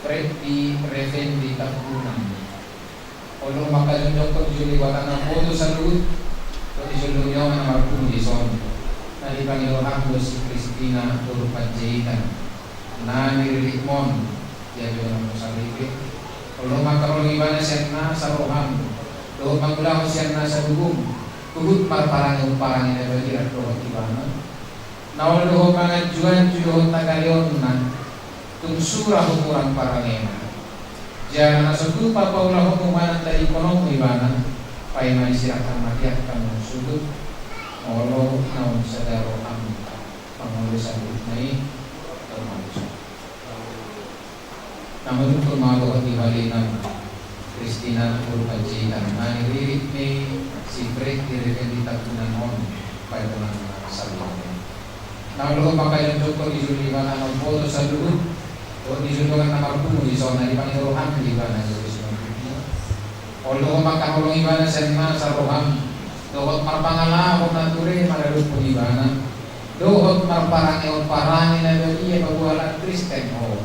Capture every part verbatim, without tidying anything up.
Rendi revendi tampunan. Olo mangkajongjongkon di jolo ni Debata na mamboto saluhut, dohot di jolo ni Omak na marpungu dison, na dipangido roham do si Kristina boru Panjaitan na niriritmon, ia pe na mangusaripe. Olo mangkaholongi ibana sian nasa roham, dohot mangulahon sian nasa tubum, huhut marparange-parange na badia dohot ibana. Na olo do ho manganju-anju dohot na galeonna, tung sura humurang parangena. Jala na so tupa paulahonmu manang tadingkononmu ibana, paima disirang hamatean hamu suhut, molo naung sada roham, mangolu saluhutna i, tong manusa. Na manungkun ma dohot di balena Kristina boru Panjaitan na niririt ni si Fred di revendi tampunan on, baik ulang saluhutna. Na olo mangkajongjongkon di jolo ni Debata na mamboto saluhut, dohot di jolo ni dongan na marpungu dison na dipangido roham di ibana jolo simanjujung. Olo mangkaholongi ibana sian nasa roham, dohot marpangalaho na ture maradophon ibana, dohot marparangehon parange na badia paboa halak Kristen ho.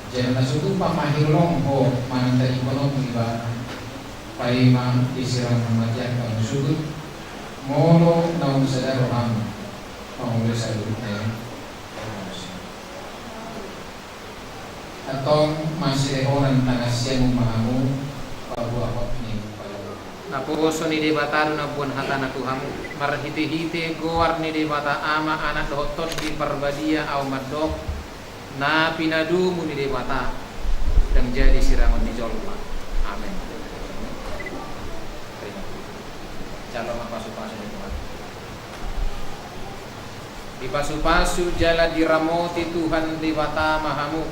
Jala na so tupa ma hilolong ho manang tadingkononmu ibana, paima disirang hamatean hamu suhut, molo naung sada roham, mangolu saluhutna i. Antong masilehonan tangan siamun ma hamu, paboahon ni palu. Naposo ni Debata do na mamboan hatana tu hamu, marhite-hite goar ni Debata Ama, Anak dohot Tondi Parbadia, ahu mandok, na pinadomu ni Debata, ndang jadi sirangon ni jolma. Amen. Jalo ma pasu-pasu ni Tuhan. Dipasu-pasu jala diramoti Tuhan Debata ma hamu.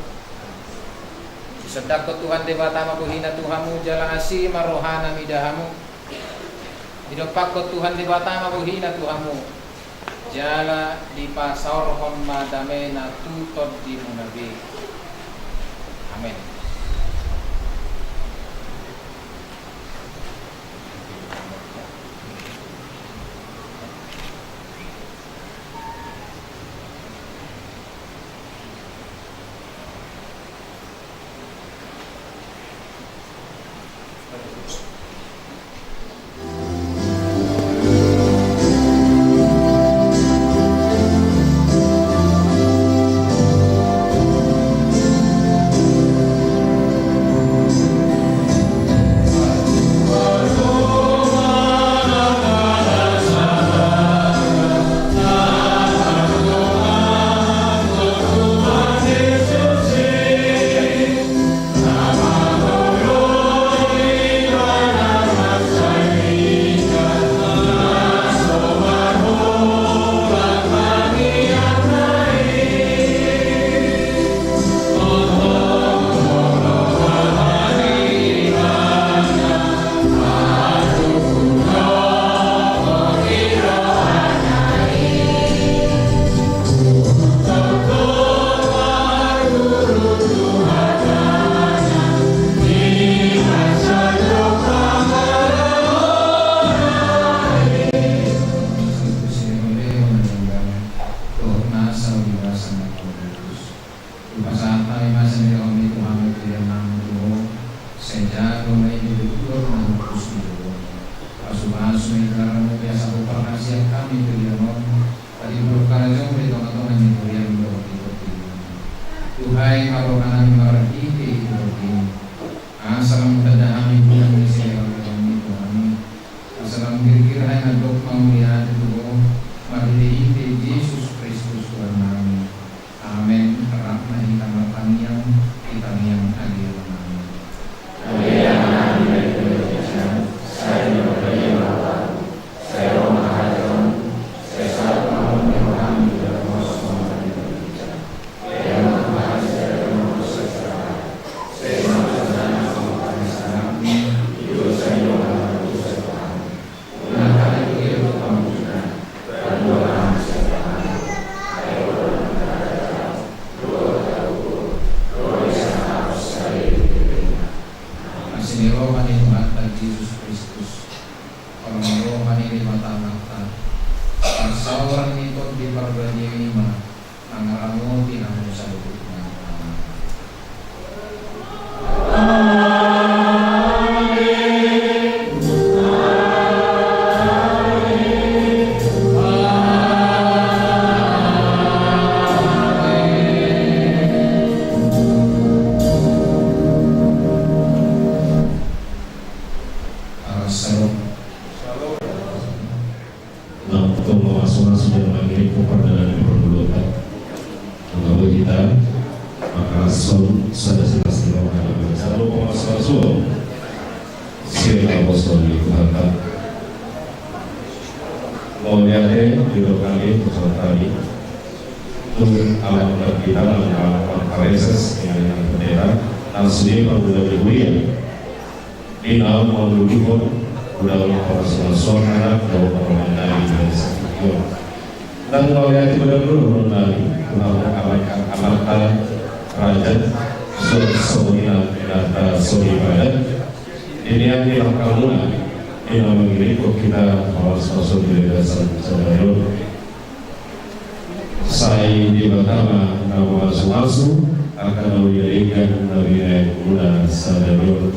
Disondangkon Tuhan Debata ma bohina tu hamu, jala asi ma rohana mida hamu. Didompakkon Tuhan Debata ma bohina tu hamu, jala dipasaorhon ma damena tu tondimuna be. Amen. Dipasahat hami ma sian hami tu hami tu Ho, sai jago ma i di tonga ni na huhus i. Pasu-pasu ma i, jala molo biasa huparhasiat hami tu dia on, padi bulung karajaonmu di tonga-tonga ni huriaM dohot di portibion. Tuhan, ma rohanami marhite i di portibion. Asa lam tanda hami bulan ni sehari kami tu hami. Asa lam girgir hami mandok mauliate tu Ho, marhite-hite Jesus Kristus Tuhannami. Amen. Rap ma hita martangiang, ditangiang age amanami. Asi ni roha ni Tuhanta Jesus Kristus, holong ni roha ni Debata Amanta, parsaoran ni Tondi Parbadia i ma na mangaramoti hamu saluhutna. Amen. Sada silas di bawah nama jalo pemasuasuon. Sila bosol di Tuhan. Mauliate, di lokali, pesawat tadi. Tu alam berkita, nama alam pareses, yang ada pendeta. Nang sude pangula di huria. Di naung mangululihon, ulaon pemasuasuon anak, daun permandani, dan sakit. Nang mauliate, ulaon dulu, nang, nang, amat, amat, raja, so, so, ina, ina, so, ibadat. Ini yang di langkah mula, ina mangilihon kita, pemasuasuon di desa, saudara. Sai Debata ma na mamasumasu, angka na uli na denggan na binahenmuna sadari on.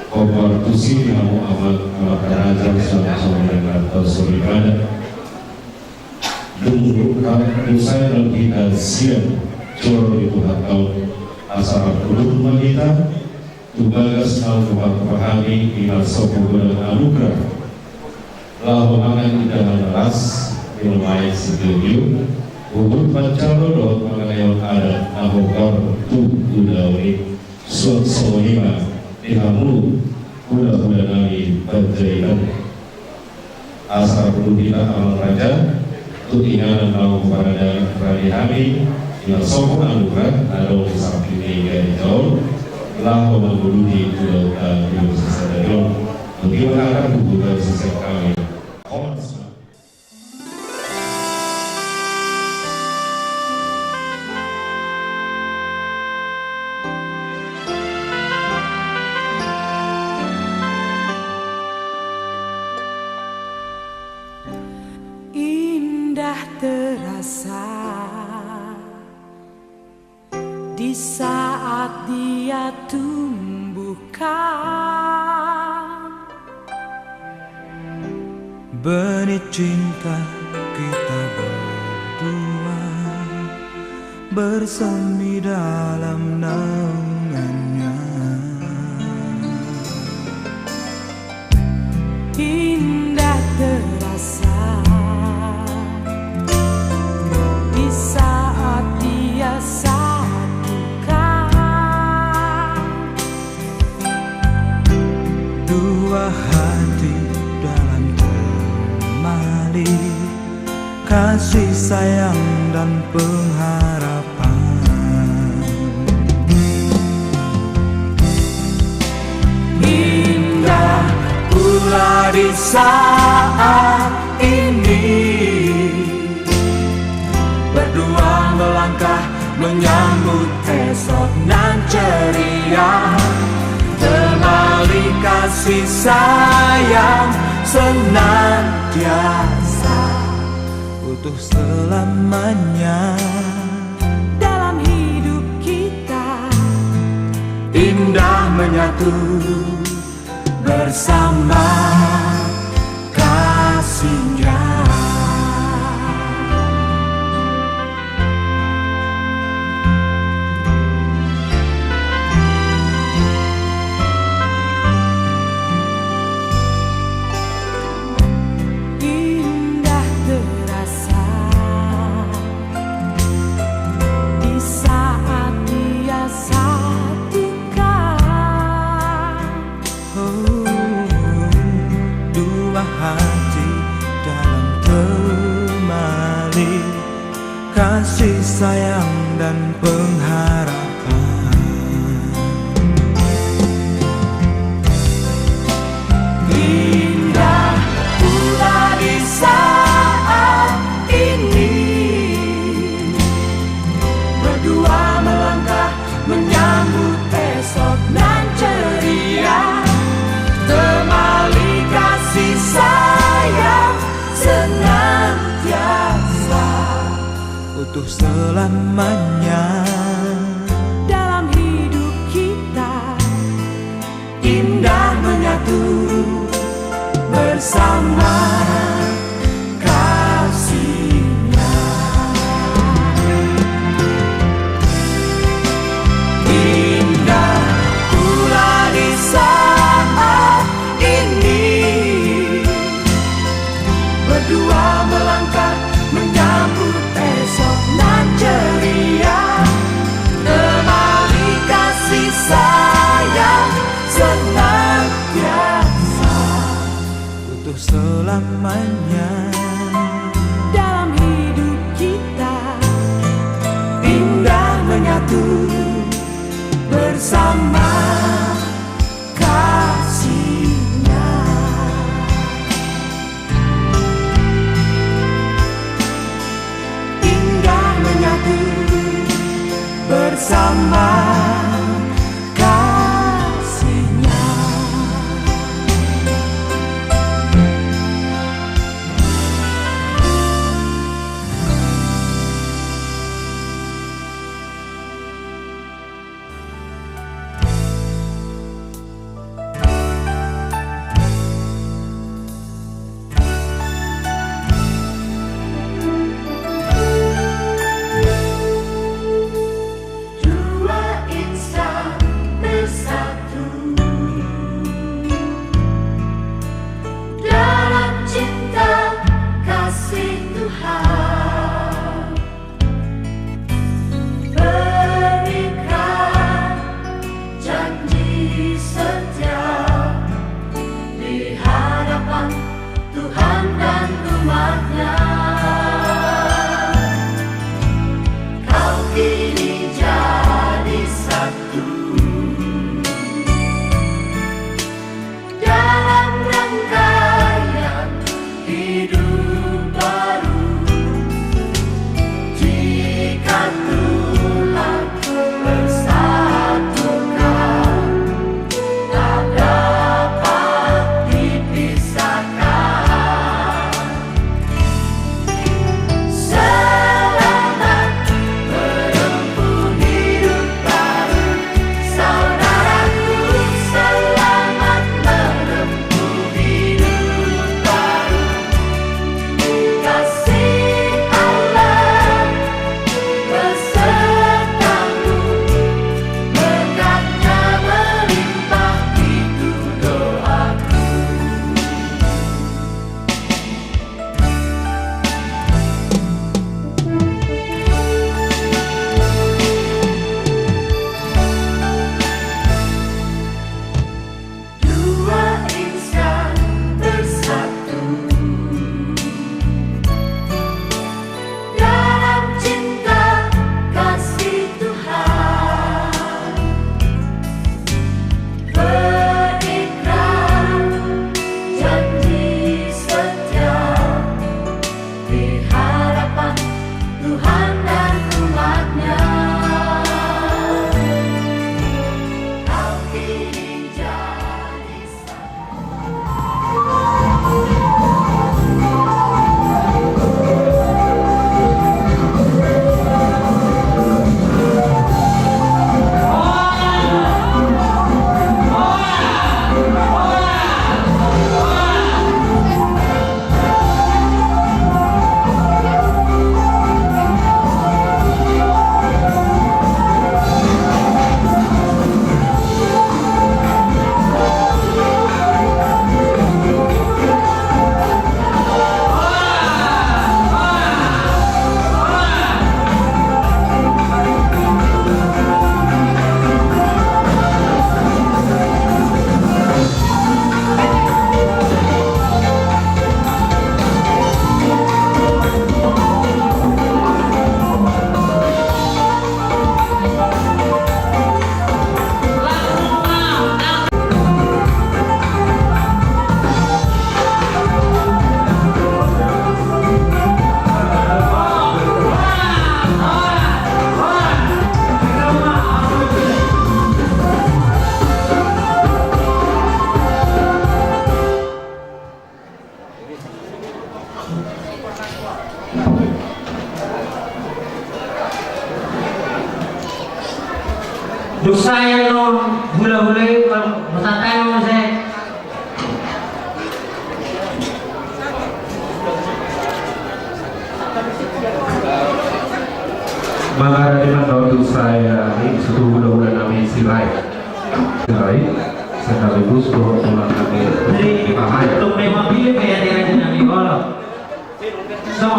Hombar tusi di hamu amak, amak karaja, suang songon i na tausoli pada. Dung, dung sae dalam kita sian joro ni Tuhanta on, asa rap tu hita, tu bagas naung hupasahat hami, ina sopo godang anugrah. Laho mangan indahan na las, minum aek sigiot-giot, huhut manjalo dohot mangalehon adat na hombar tu ulaon i, suang songon i ma di hamu hulahula nami Panjaitan. Asa rap tu hita amang raja, tu inganan naung huparade hami, ina sopo anugrah na adong di samping ni gari jaol, laho mangudut tu ulaonta di sadari on. Mungkin akan kubuka sisa kami. Horas. Indah terasa di saat dia tumbuhkan benih cinta kita berdua, bersemi dalam naungannya. Indah terasa di saat dia satukan dua hati dalam temali kasih sayang dan pengharapan. Indah pula di saat ini, berdua melangkah menyambut esok nan ceria. Temali kasih sayang senantiasa utuh selamanya. Dalam hidup kita indah menyatu bersama kasihnya. Indah terasa di saat dia satukan. Oh, dua hati dalam temali kasih sayang dan pengharapan. Indah pula di saat ini, berdua melangkah menyambut esok nan ceria. Temali kasih sayang senantiasa utuh selamanya. Dalam hidup kita indah menyatu bersama kasihnya. Indah pula di saat ini, berdua melangkah menyambut esok nan ceria. Temali Namanya dalam hidup kita indah menyatu bersama kasihnya. Indah menyatu bersama kasihnya. Dua insan bersatu dalam cinta kasih Tuhan. Berikrar janji setia di hadapan Tuhan dan umat-Nya. Kau kini jadi satu dalam rangkaian hidup baru. Jika Tuhan bersatukan, tak dapat dipisahkan. Selamat menempuh hidup baru, saudaraku, selamat menempuh hidup baru. Kasih Allah besertamu, berkat-Nya melimpah, itu doaku. Dua insan bersatu dalam cinta kasih Tuhan. Berikrar janji setia di hadapan Tuhan dan umat-Nya. Kau kini jadi satu. Dung sae annon hulahula i, pasahat hami ma muse. Mangarade ma annon dung sae, i, suhut hulahula nami Sirait. Sirait, sekaligus dohot tulang nami. Jadi, Pahai. Tung memang pilih kayak dia aja nami, olo. So,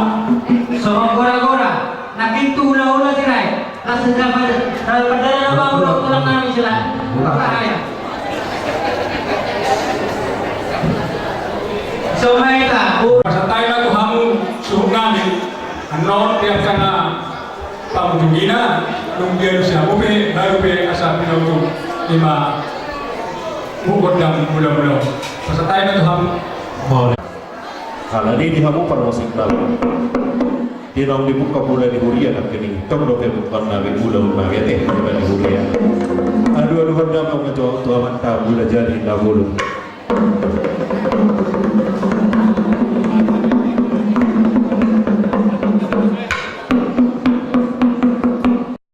so gora-gora, nangkin tu hulahula Sirait. Langsung dapat, dapat dana apa, ulang, ulang nami Sirait. Ulang. Pahai. Pasahat hami ma tu hamu suhut nami. Annon di angka na pangujungina, dung dialusi hamu pe, baru pe asa pinautuk i ma gondang mula-mula. Pasahat hami ma tu hamu. Alani di hamu parmusik nami, di naung dibuka mula ni huria nangkining, tong dope buka nami mula nami ate mula ni huria. Aduh aduh, gondang ma jo tu amanta Mula Jadi Nabulung.